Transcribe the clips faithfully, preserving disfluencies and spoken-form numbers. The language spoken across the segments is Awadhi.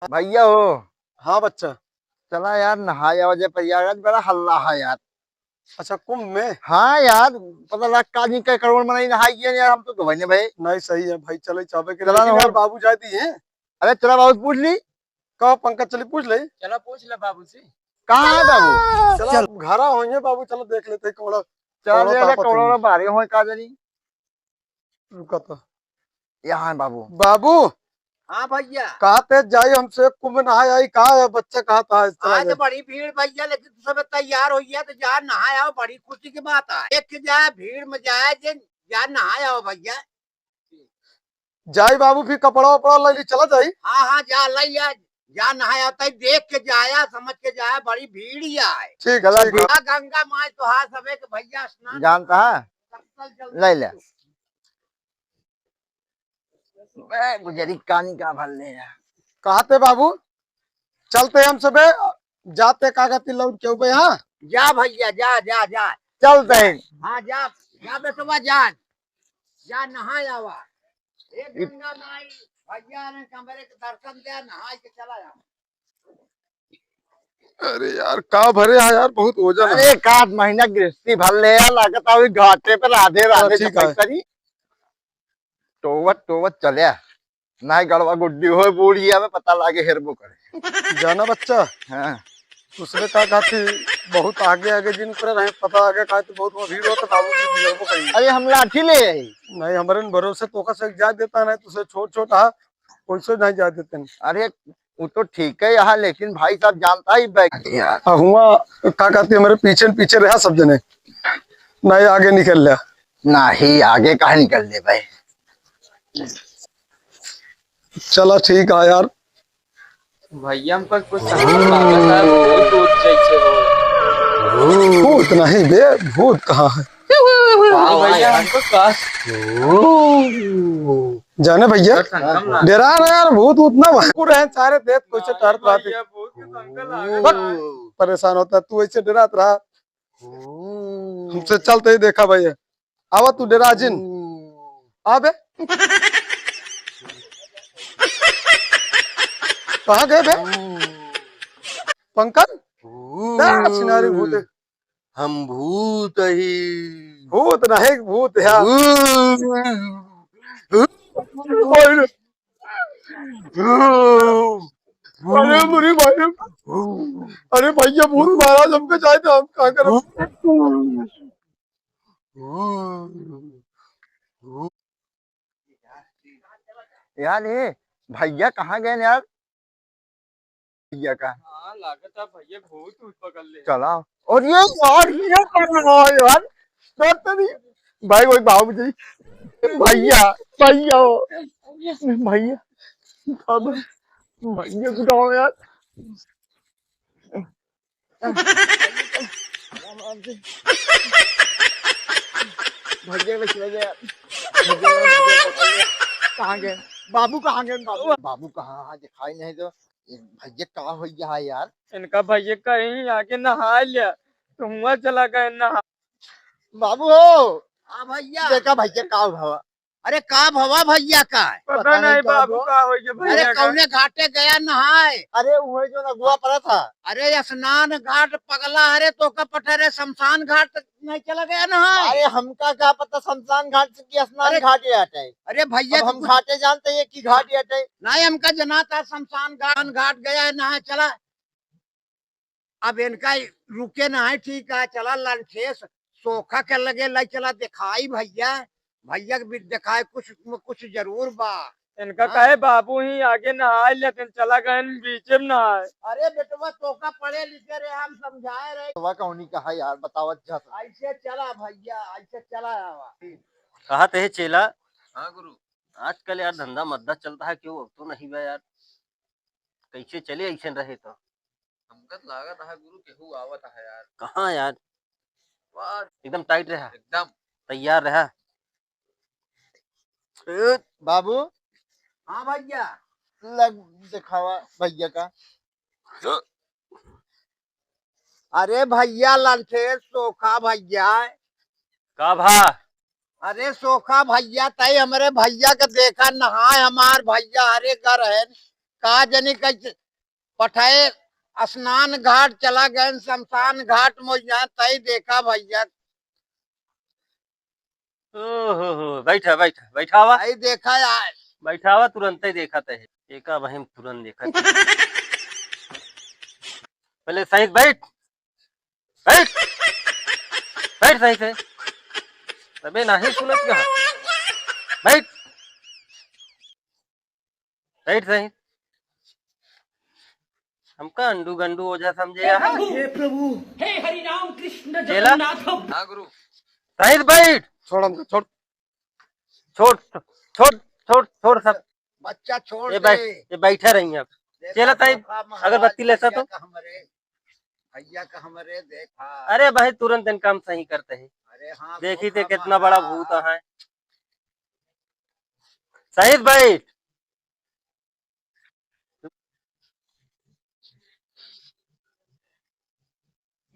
भैया हो। हाँ बच्चा। चला यार, नहाए आवा जाए प्रयागराज, बड़ा हल्ला है यार। अच्छा, कुंभ में? हाँ यार, पता लगा का नहीं, कई करोड़ मनई नहाई गए यार, हम तो गवाई नहीं भाई। नहीं, सही है भाई, चले चाहबे के, चला लेकिन ना यार, हो। बाबू जाए दी है। अरे चला बाबू से पूछ ली। कहो पंकज, चली पूछ ले। चला पूछ ले बाबू से। कहाँ है बाबू? चला, चल। घरा होइए बाबू, चलो देख लेते हैं कौड़ा, चला कौड़ा ले ले, तापत कौड़ा होइए। बारे होए का जानी। रुका तो। यहाँ है बाबू। बाबू। हाँ भैया। कहा ते जाई हमसे कुंभ नहाए आई, का है बच्चा, कहा था इस तरह आज से? बड़ी भीड़ भैया, लेकिन तू सब तैयार होइए तो जा नहाए आओ, बड़ी खुशी की बात है। एक जाए भीड़ में जाए, जे जा नहाए आओ भैया। जाई बाबू, फिर कपड़ा वपड़ा ले ली, चला जाई। हाँ, हाँ, जा ले लिया, जा नहाए आओ, तई देख के जाया, समझ के जाया, बड़ी भीड़ ही आए। ठीक है, ठीक है। आ गंगा माई तो हाथ सबे के भैया स्नान जानता है? चल, चल, ले ले। मैं गुजरी कानी का भर ले यार। कहा ते बाबू, चलते हम सबे, जाते कागती लौट के उबे, हाँ? जा भैया, जा, जा, जा। चलते हैं। हाँ, जा, जा बेटवा, जा। जा नहाए आवा। ए गंगा माई, भैया ने कमरे के दर्शन दे, नहाए के चला जा। अरे यार, का भरे है यार, बहुत वजन है। अरे, एक आध महीना गृहस्थी भर ले यार, लागत है अभी घाटे पर आधे हाँ, राधे ठीक है। करी। टोवत, टोवत चले। नाहीं गड़वा गुड्डी होए बूढ़िया में पता लागे हेरबो करे। जाना बच्चा? हाँ। उसने का कहा कि बहुत आगे आगे जिन पर रहे, पता आगे का तो बहुत वहाँ भीड़ होता, बाबू जी भीड़ होता कहीं। अरे हम लाठी ले आई। नहीं, हमारे न भरोसे तो का से जा देता नहीं, तो से छोट छोट हा, कोई से नहीं जा देते नहीं। अरे वो तो ठीक है यहाँ, लेकिन भाई साहब जानता ही बैग। अरे यार। आ हुआ का कहते हमारे पीछे न पीछे रहा सब जने, नहीं आगे निकल लिया। नहीं आगे कहाँ निकल ले भाई। चला ठीक है यार। भैया, हमको कुछ समझ में लागत है, भूत, भूत जैसे हो। भूत नहीं बे, भूत कहाँ है? वाह, वाह, भैया, यार। हमको का जाने भैया, डर संकल ना। डरा ना यार, भूत उतना भयंकर है, सारे देख कैसे नहीं, डरत रहते। भैया, भूत के संकल लागत है। परेशान होता तू, ऐसे डरात रहा। हमसे चलते ही देखा भैया। आवा तू डेरा जिन। आबे। कहाँ गए बे? पंकज? ना, छिनारी भूत है। हम भूत ही। भूत नहीं, भूत है। अरे मेरी भाई, अरे भैया, भूत महाराज हमको जाए तो हम का करब? यार, ये भैया कहाँ गए यार? भैया का। हाँ, लागत है भैया भूत ऊत पकड़ ले। चला। और ये यार, ये कर रहा है यार। डरते नहीं। भाई, वही बाबू जी। भैया, भैया हो। भैया। अब भैया को उठाओ यार। भैया को चले गए। भैया को पकड़ ले। कहाँ गए? बाबू कहाँ गए? बाबू, बाबू कहाँ? हाँ, दिखाई नहीं तो। ये भैया का हो गया है यार? इनका भैया कहीं आगे नहा लिया, तो हुआ चला गए नहा। बाबू हो। हाँ भैया। देखा भैया का भवा। अरे का भवा भैया का? पता पता नहीं नहीं का बाबू भवा। का हो गया अरे भैया का। कौने घाटे गया नहाए? अरे वही जो नगुआ पड़ा था। अरे स्नान घाट पगला, अरे तो का पठा रे शमशान घाट नहीं चला गया नहाए? अरे हमका का पता शमशान घाट से कि स्नान अरे घाट ही हटे। अरे भैया अब हम कुछ घाटे जानते हैं कि घाट ही हटे। नहीं हमका जना था शमशान घाट, घाट गया है नहाए चला। अब इनका रुके ना है, ठीक है, चला लंठेस सोखा के लगे लाई चला दिखाई भैया, भैया के भी दिखाए कुछ, कुछ जरूर बा। इनका हाँ। कहे बाबू ही आगे नहाए लेते चला गए बीचे में नहाए। अरे बेटवा तोका पढ़े लिखे रहे हम समझाए रहे। बेटवा कौनी कहा यार बतावत जा। ऐसे चला भैया, ऐसे चला आवा। कहा ते चेला। हाँ गुरु। आजकल यार धंधा मद्दा चलता है क्यों अब तो नहीं बा यार। कैसे चले ऐसे रहे तो। हमका तो लागत है गुरु केहू आवत है यार। कहाँ यार? वाह। एकदम टाइट रहा। एकदम। तैयार रहा। ए, बाबू। हाँ भैया। लग दिखावा भैया का। अरे भैया लंठे सोखा भैया। का भा? अरे सोखा भैया, तई हमरे भैया के देखा नहाए हमार भैया, अरे गर है। का जनी कैसे पठाए, स्नान घाट चला गए, शमशान घाट में यहाँ तई देखा भैया। ओहो हो, बैठा, बैठा, बैठावा। आई देखा यार। बैठावा, तुरंत ही देखा तय। एका बहिन तुरंत देखा तय। पहले सही से बैठ। बैठ। बैठ सही से। तबे नाही सुनत कहा। बैठ। बैठ सही। हमका अंडू गंडू ओझा समझे हे यहाँ। प्रभु, हे प्रभु, हे हरि राम कृष्ण चेला? जगन्नाथ। हाँ गुरु। सही से बैठ। छोड़ हमका, छोड़। छोड़, छोड़, छोड़, छोड़ सब। बच्चा छोड़ ए, दे। बैठ, ए, बैठा रही अब। देखा चेला ताई, धोखा महाराज अगरबत्ती ले सा भैया तो। का हमरे, भैया का हमरे देखा। अरे भाई, तुरंत इनका हम सही करते हैं। अरे हाँ, देखी धोखा ते कितना बड़ा महाराज। भूत है। सही से बैठ।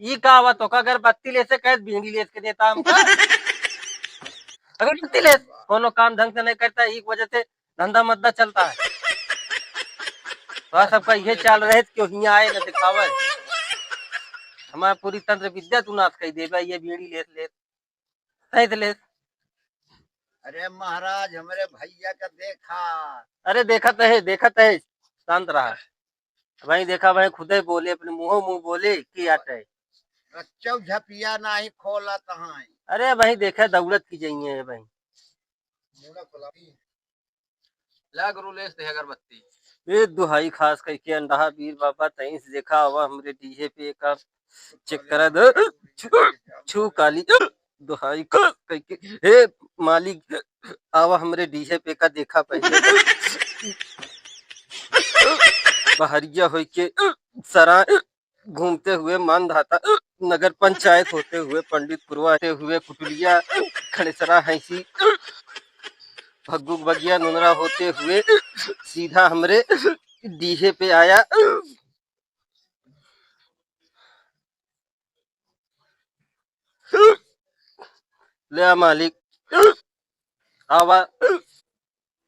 ई का हुआ, तोका अगरबत्ती लेसे कहे, बीड़ी लेस के देता हमका। अगरबत्ती लेस, कोनो काम ढंग से नहीं करता, एक वजह से धंधा मद्दा चलता है। तो सबका ये चाल रहे कि हियाँ आए न दिखावे। हमार पूरी तंत्र विद्या तू नाश कर देबे, ये बीड़ी लेस लेस। सही से लेस। अरे महाराज, हमरे भैया का देखा। अरे देखत है, देखत है, शांत रहा। भाई देखा भाई, खुदे बोले, अपने मुँहों मुँह बोले कि आटे। रच्चौ झपिया नाही खोलत हैं। अरे भाई देखे, दौड़त की जाइए भाई। मुड़ा खोला। ला गुरु, लेस दे अगरबत्ती। ए दुहाई खास कइके अंडहा बीर बाबा, तईं से देखा आवा हमरे डीहे पे एका चेक करा दे। छू, छू काली दुहाई खास कइके, हे मालिक, आवा हमरे डीहे पे एका देखा पहिले। बहरिया होइके सरा घूमते हुए मानधाता, नगर पंचायत होते हुए पंडित पुरवा, होते हुए कुटुलिया, खड़ेसरा, हैंसी, भग्गुक बगिया, नुनरा होते हुए सीधा हमरे डीहे पे आया। ले आ मालिक, आवा।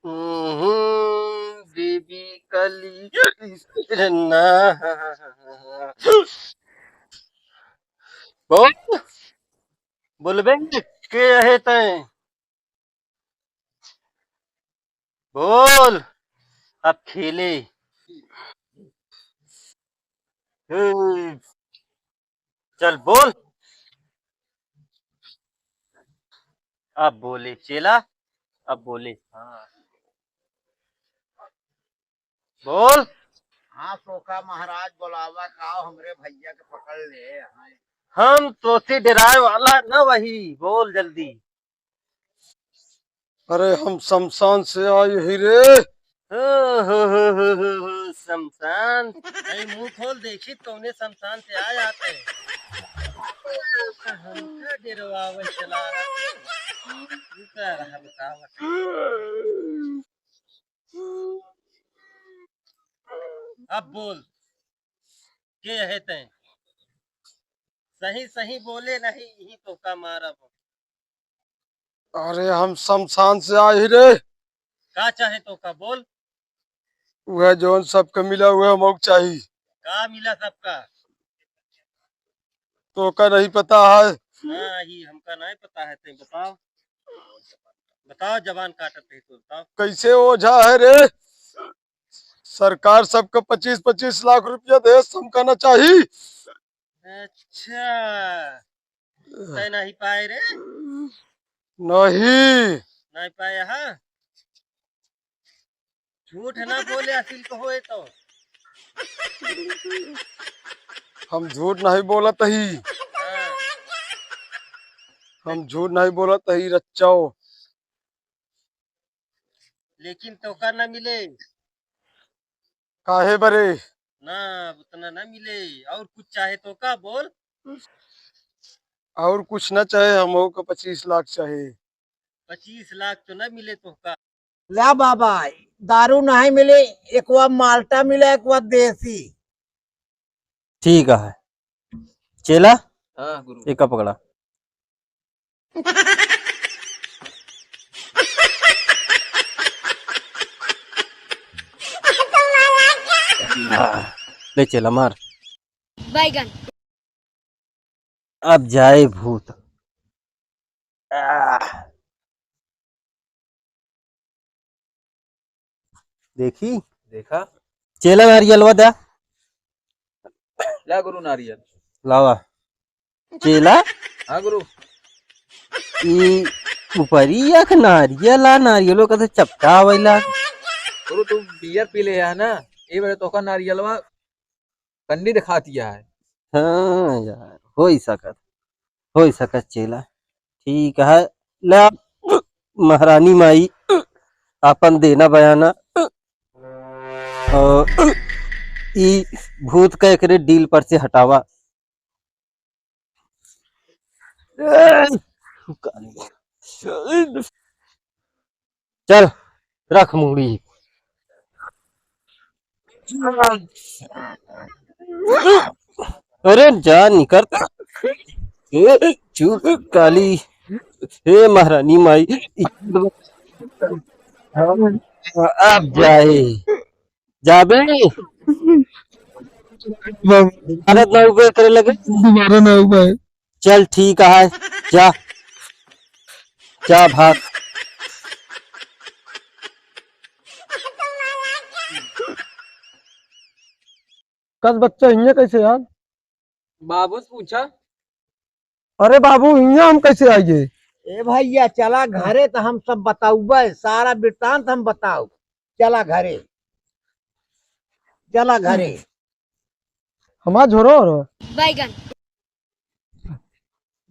हम्म, देवी काली ना। बोल, बोलबे के है तैं? बोल, अब खेले। हम्म, चल बोल। अब बोले चेला, अब बोले। हाँ। बोल। हाँ, तोका महाराज बोलावा का, हमरे भैया के पकड़ ले। हाँ। हम तोसे डराए वाला न वही, बोल जल्दी। अरे हम शमशान से आए ही रे। हो, हो, हो, शमशान। नहीं, मुंह खोल, देखी तौने शमशान से आ जाते हैं। हमका डेरवावे चला। रुका रहा, बतावा। अब बोल, के है तैं? सही सही बोले, नहीं ही तोका मारब। अरे हम शमशान से आए ही रे। का चाहे तोका, बोल। वह जौन सबका मिला, वह हमको चाही। का मिला सबका? तोका नहीं पता है? हाँ, ही हमका नहीं पता है, तैं बताओ। बताओ, जबान काटत है तो बताओ। कैसे ओझा है रे? सरकार सबका पच्चीस पच्चीस लाख रुपया दे, हमका ना चाही। अच्छा, तैं नहीं पाए रे? नहीं। नहीं पाए, हाँ? झूठ ना बोले, असिल कहो ये तो। हम झूठ नहीं बोलत ही। हाँ। हम झूठ नहीं बोलत ही, रच्चो। लेकिन तोका ना मिले। काहे बरे? ना, उतना ना मिले। और कुछ चाहे तोका, बोल। और कुछ ना चाहे, हमहू का पच्चीस लाख चाहे। पच्चीस लाख तो ना मिले तोका। ला बाबा, दारू नहीं मिले, एक वा माल्टा मिला, एक वा देसी। ठीक है। चेला, हाँ गुरु। एका पकड़ा। ले चेला मार। बैगन। अब जाए भूत। आह। देखी। देखा। चेला नारियलवा दा। ला गुरु नारियल। लावा। चेला। हाँ गुरु। ई उपरिया के नारियल आ, नारियलो का तो चपका आवेला। गुरु तू बियर पी ले है ना, ए बरे तोका नारियलवा कंडी दिखातिया है। हाँ यार, होई सकत, होई सकत चेला। ठीक है, ला महारानी माई आपन देना बयाना। और ई भूत का एकरे डील पर से हटावा। चल, रख मूड़ी। अरे जा निकर। ए, चुप काली। हे महारानी माई। अब जाए। जाबे। भारत ना उबे करे लगे। दोबारा ना उबे। चल ठीक है, जा, जा भाग। कस बच्चा हियाँ कैसे यार? बाबू से पूछा। अरे बाबू, हियाँ हम कैसे आइए? ए भैया, चला घरे तो हम सब बताउबे, सारा वृत्तांत हम बताउब। चला घरे, चला घरे। हमार झोरो हो। बैगन।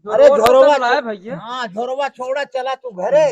अरे झोरवा झोरवा तो लाए भैया। हाँ, झोरवा छोड़ा, चला तू घरे।